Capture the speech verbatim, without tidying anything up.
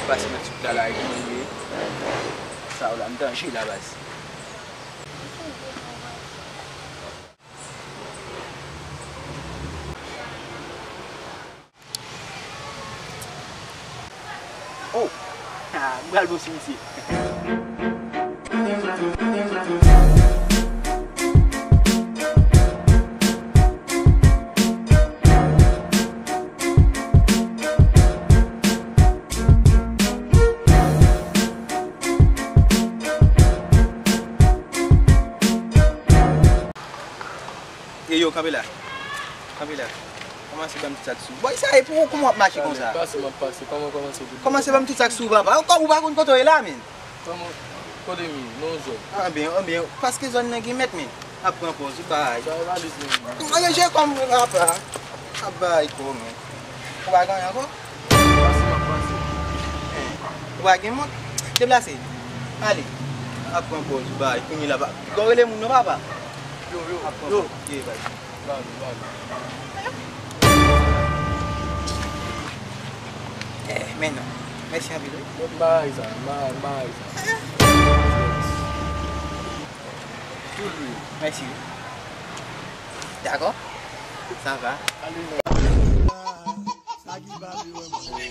Pase nan ti kay la, epi mwen ye. Sa w la, m danje la, baz. Oh! Ha, m pral bon sou misye. Ey yo, kanpe la. Kanpe la. Kòmanse ban m tout sa k sou. Bòy, sa e pou ou, kòman w ap mache konsa? Pase, m ap pase. Kòman kòmanse pou... Kòmanse ban m tout sa k sou ou, papa. Ou pa, ou pa konn kote w ye la, menm. Kòman? Kote m ye? Non, zòn. Anben, anben, paske zòn nan gen mèt, menm. Ap pran pòz, ou pa... Sa e valiz mwen. Mwen gen je kòm papa. Ap bay kò, menm. Ou pa gen anyen ankò? Pase, m ap pase. Ou pa gen mont? Deplase. Ale. Ap pran pòz, ou bay. Kounye la, pa... Piga w rele moun non, papa. Yo, yo, ap pran yo. Pòz. Ye, bay. Bal, bal. Eh, men non. Mèsi anpil, wi. Mwen m pa ray sa, m pa, m pa ray sa. Tou lwi. Mèsi, wi. Dakò. Sa va. Ale, men. Sa ki va vle wè mwen.